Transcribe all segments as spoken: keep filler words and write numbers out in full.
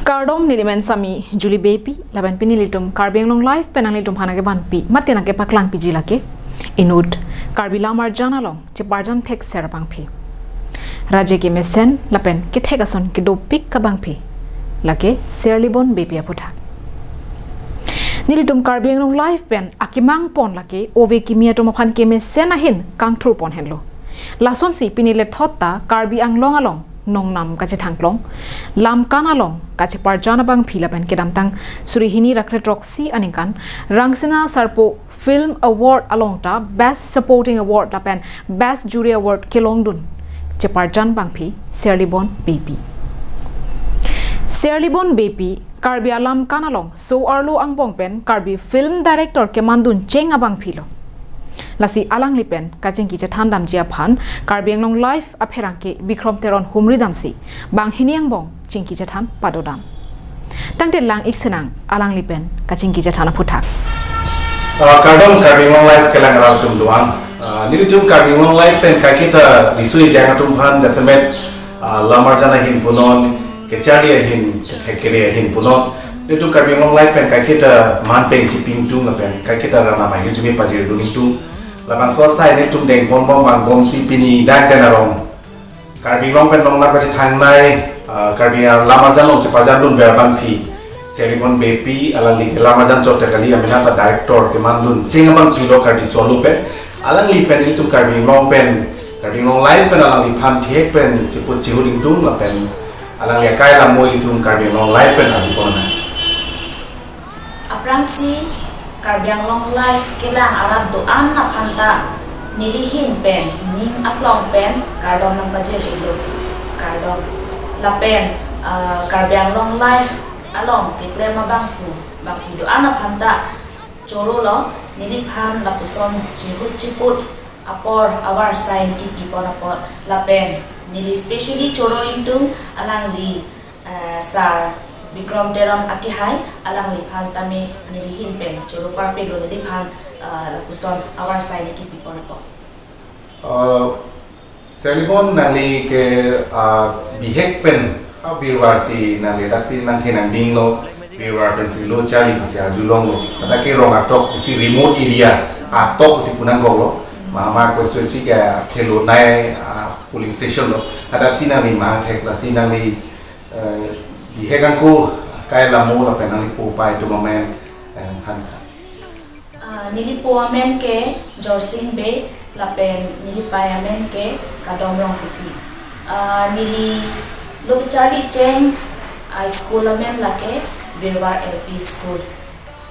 Kardom, neli men Sami Julie Beypi, lapen pini nelitum Karbi Anglong Live pen nanglitum aphan nangkevanpi, mate nangkepaklang piji lake inut Karbi Lamarjan along cheparjan thekser abangpi. Raje kemesen lapen kethek ason kedopik abangpi, lake Serlibon Beypi aphuthak. Nelitum Karbi Anglong Live pen akemang pon lake ove kimi atum aphan kemesen ahin kangthur pon henlo. Lasonsi pini lethot ta Karbi Anglong along nongnam kachethangklong, lamkan along kacheparjan abangpi lapen kedamtang suri hini ra kre throksi aningkan Rangsina Sarpo Film Award along ta Best Supporting Award lapen Best Jury Award kelongdun cheparjan abangpi Serlibon Beypi. Serlibon Beypi Karbi alamkan along so-arlo angbong pen Karbi film director kemandun cheng abangpilo. Lasi alangli pen kachingki chethan damji aphan Karbi Anglong Live apherangke Bikrom Teron humri damsi banghini angbong chingki chethan padodam. Tangte lang-ik sinang alangli pen kachingki chethan aphuthak. Ah, kardom Karbi Anglong Live kelang arat atum doan. Ah, nelitum Karbi Anglong Live pen kaiketa riso-ejang atum aphan jasemet, ah, Lamarjan ahin punon, kecharli ahin, kethek kere ahin punon. Nelitum Karbi Anglong Live pen kaiketa man pen chipingtung lapen kaiketa rana mai jumi pajir dun ingtung. Labangso asai nelitum dengpon bom bang bomsi pini dak den arong Karbi Anglong pen nongnam kachethangnei, ah, Karbi Lamarjan along cheparjandun ver abangpi Serlibon Beypi, alangli Lamarjan chot ta kali, amena ta director kemandun cheng abangpilo Karbi so-arlo pen. Alangli pen ilitum Karbi Anglong pen, Karbi Anglong Live pen alangliphan thihek pen cheput chihut ingtung lapen alangli akai lam mo ilitum Karbi Anglong Live pen arjupon nang. Aphrangsi Karbi Anglong Live kelang arat doan aphan ta neli ahin pen ning aklong pen kardom nangpajir-iklo, kardom. Lapen, eh, Karbi Anglong Live along keklem abangphu bangphi doan aphan ta chorolo, neliphan lapuson chihut chiput apor avarsai neli kipipon apot lapen neli specially choro ingtung alangli, eh, Sir Bikrom Teron akehai, alangliphan tame neli ahin pen choro parpelo, neliphan, eh, lapuson avarsai neli kipipon apot. Eh, Serlibon, nangli ke, ah, bihek pen, ah, virvar si nangli saksi nangthe nangdinglo, virvar pensi lo charli pusi arjulonglo. Hadak ke rong atok pusi remote area atok pusi pu nangkoklo. Mahama ko susi ke khelo nai, ah, polling station lo. Hadak si nangli mahang thek, lasi nangli, eh, bihek angko akai lam mo lapen nangli po pai atum amen, eh, than than. Ah, neli po amen ke Jorsing Bey, lapen neli pai amen ke Kadom Rongpipi. Ah, neli lo kecharli cheng a-school amen lake Virvar L P School.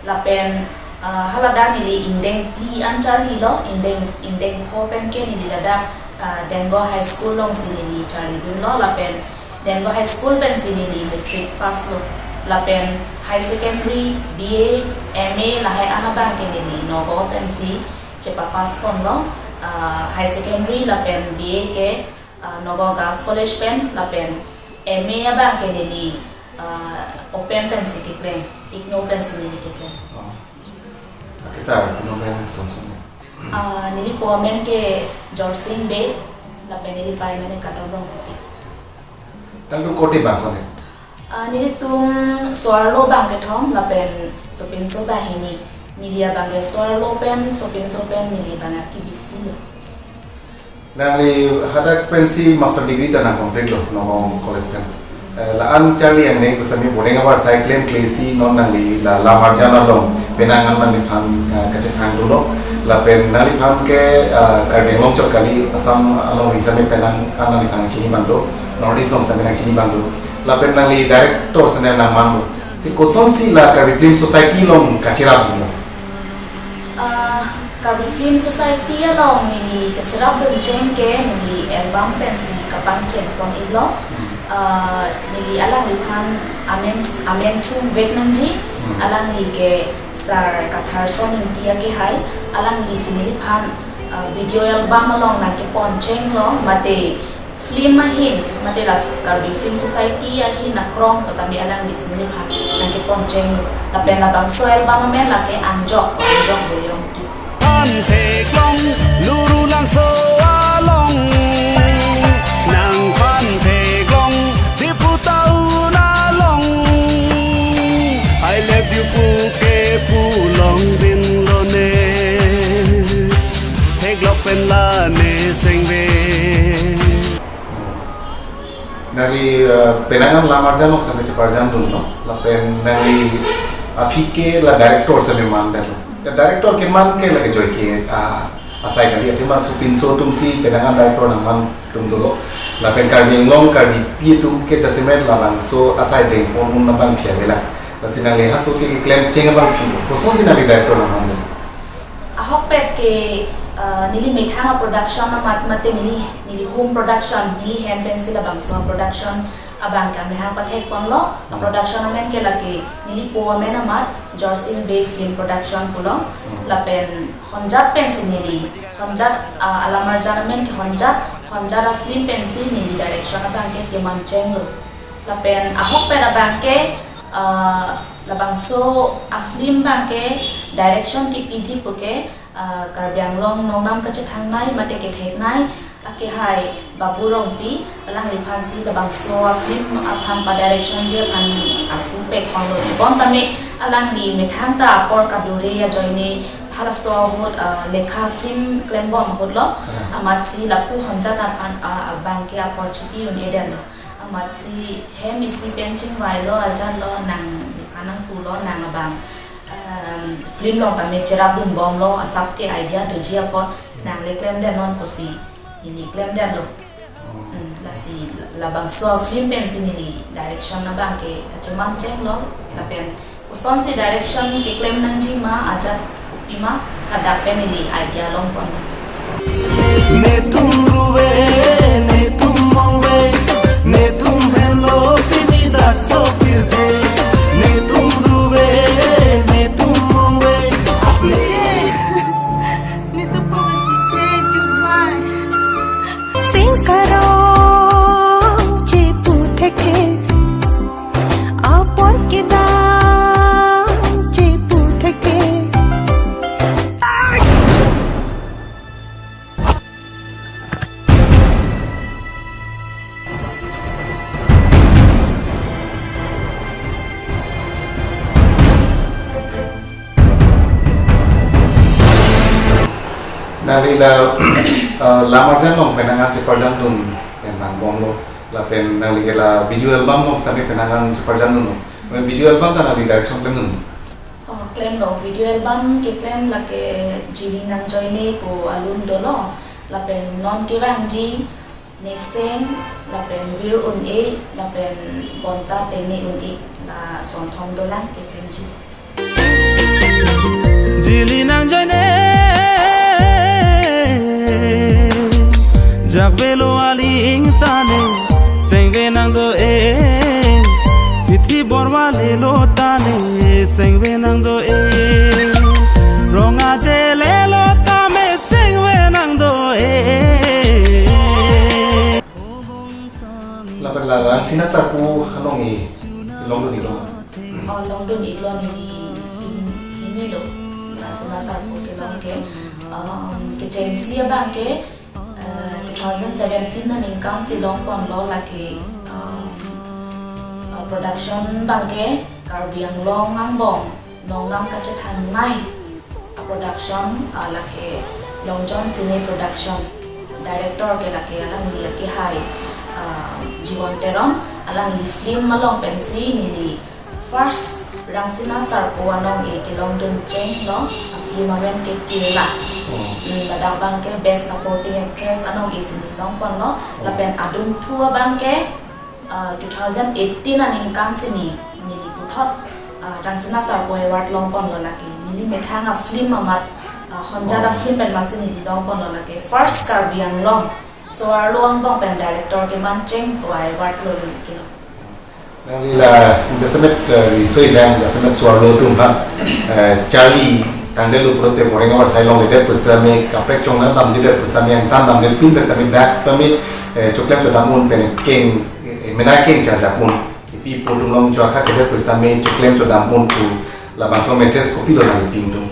Lapen, ah, haladak neli ingdeng phli an charlilo, ingdeng, ingdeng pho pen ke neli ladak, ah, Dengo High School alongsi neli charlidunlo, lapen Dengo High School pensi neli matric pass lo. Lapen higher secondary, B A, M A lahai an abang ke neli Nagaon pensi chepa pass ponlo. Ah, higher secondary lapen B A ke, ah, Nagaon Girls College pen, lapen M A abang ke neli, ah, Open pensi keklem, IGNOU pensi neli keklem. Oh. Oke, sir, IGNOU pen son son. Ah, neli po amen ke Jorsing Bey, lapen neli pai amen ke Kadom Rongpipi. Tangdung kote bang kote? Ah, nelitum so-arlo bang kethom lapen sopinso bang hini. Neli abang ke so-arlo pen, sopinso pen neli abang ke bisi lo. Nangli hadak pensi master degree ta nang complete lo, Nagaon College pen. Eh, la-an charli angdeng pusitame bodeng avarsai klemklesi non nangli la Lamarjan along penang an nangliphan, eh, kachethang dunlo. Lapen nangliphan ke, eh, Karbi Anglong chot kali, Assam along risitame penang an nangliphan chini abang do, North East along sitame nangchini abang do. Lapen nangli director sene nangman do. Si kosonsi la Karbi Film Society along kacherap dunlo? Ah, Karbi Film Society along neli kacherapdun cheng ke neli album pensi kapangcheng pon-iklo. Hmm. Ah, neli alangliphan amen, amen sung vek nangji, hmm, alangli ke Sir Katharson Ingti akehai, alanglisi neliphan, ah, video album along nangkepon chenglo, mate film ahin, mate la Karbi Film Society ahin akrong, tame alanglisi neliphan nangkepon chenglo. Lapen labangso album amen lake Anjok, Anjok Volume two. Phan theklong, Lurulangso along. Nang phan theklong, Diphu town along. Nangli, eh, penang an lam arjan along sitame cheparjandunlo. Lapen nangli aphi ke la director sitame mandetlo. Ke director keman ke lake joike, ah, asai kali, athema sopinso atumsi penang an director nangman atum dolo. Lapen Karbi Anglong Karbipi atum ke jasemet labangso asai dengpon un nangphan phiya vela. Lasi nangli halaso ke keklemcheng abang phi, kosonsi nangli director nangmandetlo? Ahokpet ke, ah, neli methang a-production amat mate neli, neli home production, neli hem pensi labangso a-production abang ke amahang pathekponlo. Hmm. A-production amen ke lake neli po amen amat Jorsing Bey Film Production pulo. Hmm. Lapen honjat pensi neli, honjat, ah, alam arjan amen ke honjat, honjat a-film pensi neli direction abang ke kemanchenglo. Lapen ahokpet abang ke, ah, labangso a-film abang ke direction kepiji puke, ah, Karbi Anglong nongnam kachethangnei mate ketheknei akehai Babu Rongpi, alangliphansi labangso a-film aphan pa-directionji aphan arpu pekponlo. Bonta me alangli methang ta apor kadure ajoine halaso ahut, ah, lekha film klembom ahutlo. Hmm. Amatsi lapu honjat aphan, ah, abang ke apor chipi un-edetlo. Amatsi hem isi pen chingvailo, ajanlo, nangliphan nangpulo, nang abang, um, film along tame cherapdunbomlo, asap ke idea doji apot, nangle klemdetnon pusi neli klemdetlo. Hmm, lasi labangso film pensi neli direction abang ke kachemanchenglo, lapen kosonsi direction keklem nangji ma, ajat kopima, ladak pen neli idea longpon. Netum ruve, netum mongve, netum henlo pini dak sopirthe. Netum ruve, netum mongve. Ni supo chike jubai. Singkarong chipu theke, apor kedam chipu theke. Nangli la, eh, lam arjan along penang an cheparjandun pen nangbomlo. Lapen nangli ke la video album along sitame penang an cheparjandunlo. Lapen video album ta nangli direction klemdun? Oh, klemlo. Video album keklem lake Jili Nangjoine pu alun dolo. Lapen Non Kevangji, Neseng, lapen Vir Un-e, lapen Bonta Tengne Un-e, la sonthom dolang keklemji. Jili Nangjoine, jakvelo aling tane, sengve nangdo-e. Tithi Borwa lelo tane, sengve nangdo-e. Rong Aje lelo tame, sengve nangdo-e. Lapen la Rangsina Sarpo anong-e longdun-iklo? Oh, longdun-iklo, neli, neli lo. Rangsina Sarpo kelong ke, um, kechengsi abang ke, eh, two thousand seventeen aningkan si longponlo lake, um, uh, production abang ke Karbi Anglong angbong nongnam kachethangnei a-production, ah, lake Long John Cine Production. Director ke lake alangli akehai, ah, Jiwon Teron, alangli film along pensi neli first Rangsina Sarpo anong-e kelongdunchenglo, a-film amen ke Kirla. Oh. Hmm, ladak abang ke Best Supporting Actress anong-e si neli longponlo, oh, lapen adunthu abang ke, ah, two thousand eighteen aningkan si neli, neli puthot, ah, Rangsina Sarpo Award longponlo lake. Neli methang a-film amat, ah, honjat a-film pen masi neli longponlo lake. First Karbi Anglong so-arlo angbong pen director kemancheng pu a-award lo neli kelo. Nangli la jasemet, eh, riso ejang jasemet so-arlo atum aphan, eh, charli tangdetlo pulote moreng avarsai longledet pusitame kaprek chong nangdamdedet pusitame angtan damdet pin pusitame dak sitame, eh, choklem chodam un pen keng, eh, mena keng charjap un. Ipi ipo atum along choakha kedet pusitame choklem chodam un pu labangso message kopilo nangli pi ingtung?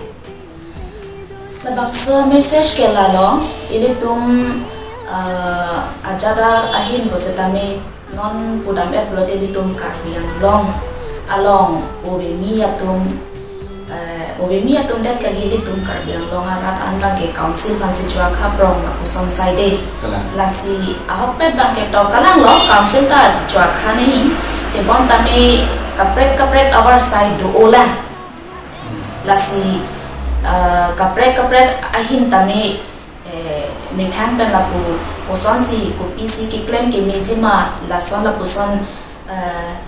Labangso message ke lalo, ilitum, ah, ajat ahin pusitame non pudam-et pulote ilitum Karbi Anglong along ove mi atum, eh, Movimi atum det kali, ilitum Karbi Anglong arat an abangke council aphansi juakha prong lapuson saide. Kalang. Lasi ahokpet abangke tok kalanglo, council ta juakha nangji, tebon tame kaprek kaprek oversight do-olang. Lasi, ah, kaprek kaprek ahin tame, eh, methang pen lapu kosonsi kopisi keklem kemeji ma, lason lapuson, eh,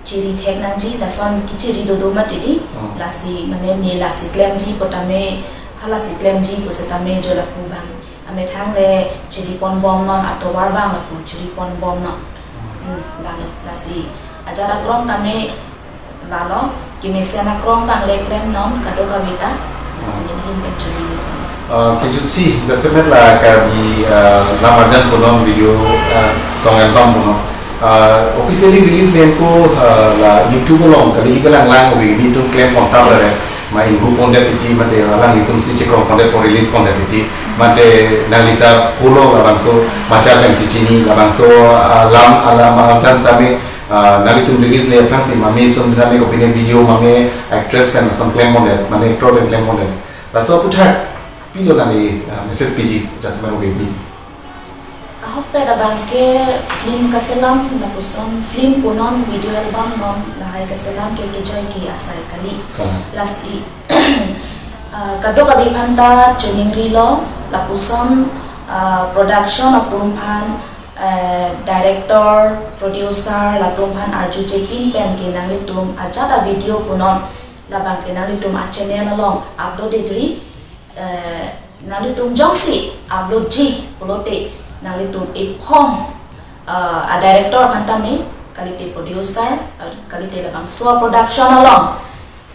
chiri thek nangji, lason kechiri dodo mati di. Oh. Lasi mane ne lasi klemji pu tame, halasi klemji pu setame jo lapu abang amethang le chiri ponbomnon, atovar abang lapu chiri ponbomnon. Hmm, lalo, lasi ajat akrong tame lalo, kemesen akrong abang le klemnon kadokave ta, lasi nelihin pen chiri ni. Ah, kejutsi, jasemet la Karbi, ah, Lam Arjan punon video, ah, song album punon. Ah, officially release le ko, ah, la YouTube along kali kalang lang wi ni tum klem kontap le. Ma inghu pondet titi mate alanglitumsi chekrong pondet pu release pondet titi. Mate nanglita pulo labangso machal pen chichini labangso, ah, lam alam alam chance tame, ah, nanglitum release le aphrangsi mame sum tame kopine video mame actress pen lason klem pondet, mane actor pen klem pondet. Laso aphuthak pilo nangli, ah, message piji jasemet wi. Ahokpet abangke film kaselam lapuson film punon video album non lahai kaselam ke kejoi ke asai kali. Kalang. Lasi, ah, kadokave aphanta choningrilo lapuson, ah, production atum aphan, eh, director, producer latum aphan arju chepin pen ke nanglitum ajat avideo punon labangke nanglitum achannel along upload degri, eh, nanglitum jongsi upload ji pulote nanglitum iphong, eh, adirector aphan tame, kalite producer, eh, kalite labangso production along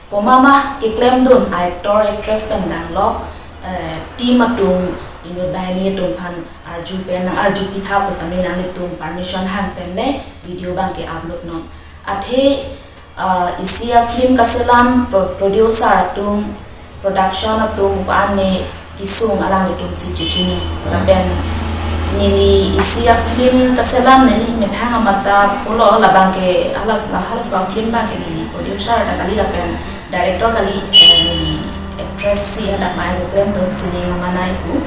komat ma keklemdun actor actress pen danglo, eh, team atum inut banghini atum aphan arju pen nang arju pitha pu setame nanglitum permission hang pen le video abangke upload non. Athe, ah, isi afilm kaselam pro-, producer atum, production atum ko-an ne kesung alanglitumsi chichini. Hmm. Lapen neli isi afilm kaselam neli methang amat ta pulo labangke halas, halaso afilm abangke neli producer ta kali lapen director kali, eh, neli actress si hadak mai keklemdun Sining Amanai pu.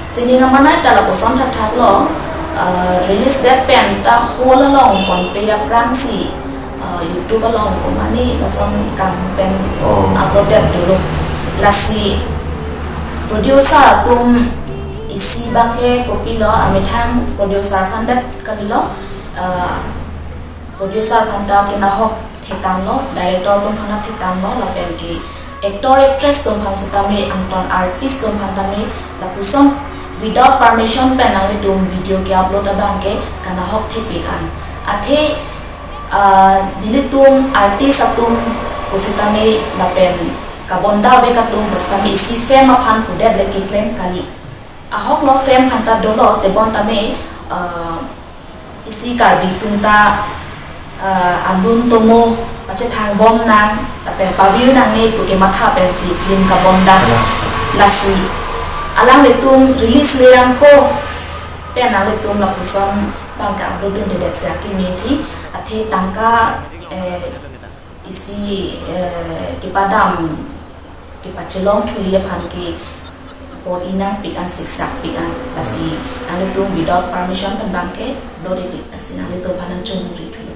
Sining Amanai ta lapuson thakthak lo, eh, release date pen ta hall along ponpe aphrangsi, eh, YouTube along komane lason kam pen Oh. upload det dolo. Lasi producer atum isi abangke kopilo, amethang producer aphan det kalilo, eh, producer aphan ta kenahok thektanglo, director atum aphan ta thektanglo, lapen ke actor actress atum aphan setame, angton artist atum aphan tame, lapuson without permission pen nanglitum video ke-upload abangke kanahok thepik an. Athe, ah, nelitum artist atum pu setame lapen kabondavek atum pu setame isi fame aphan pudet le keklem kali. Ahoklo, fame aphan ta dolo, tebon tame, ah, isi Karbi atum ta, ah, alun tomo pachethang bom nang, lapen pavir nangne pu kematha pensi film kabonda. Lasi alanglitum release le angko pen nanglitum lapuson abangke upload dundedet si akemeji, athe tangka, eh, isi, eh, kepadam kepachelong thuli aphan ke bor-i nangpik an, siksak pik an, lasi nanglitum without permission pen abangke upload dei, lasi nanglitum aphan nangchomuri thulo.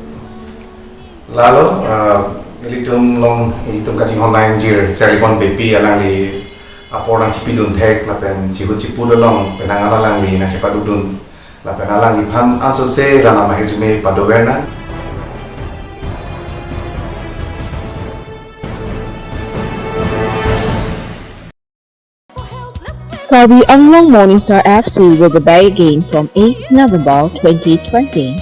Lalo, ah, ilitum along, ilitum kachinghon nangji Serlibon Beypi, alangli apor nangchipidun thek lapen chihut chipu dolong penang an alangli nangchepadukdun lapen alangliphan ansose la nang ahirjume padover nang. Karbi Anglong Morning Star F C will be back again from eighth November twenty twenty.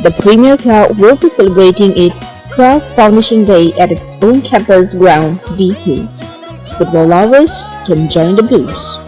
The Premier Club will be celebrating its twelfth Foundation Day at its own campus ground, D P. Football lovers can join the Blues.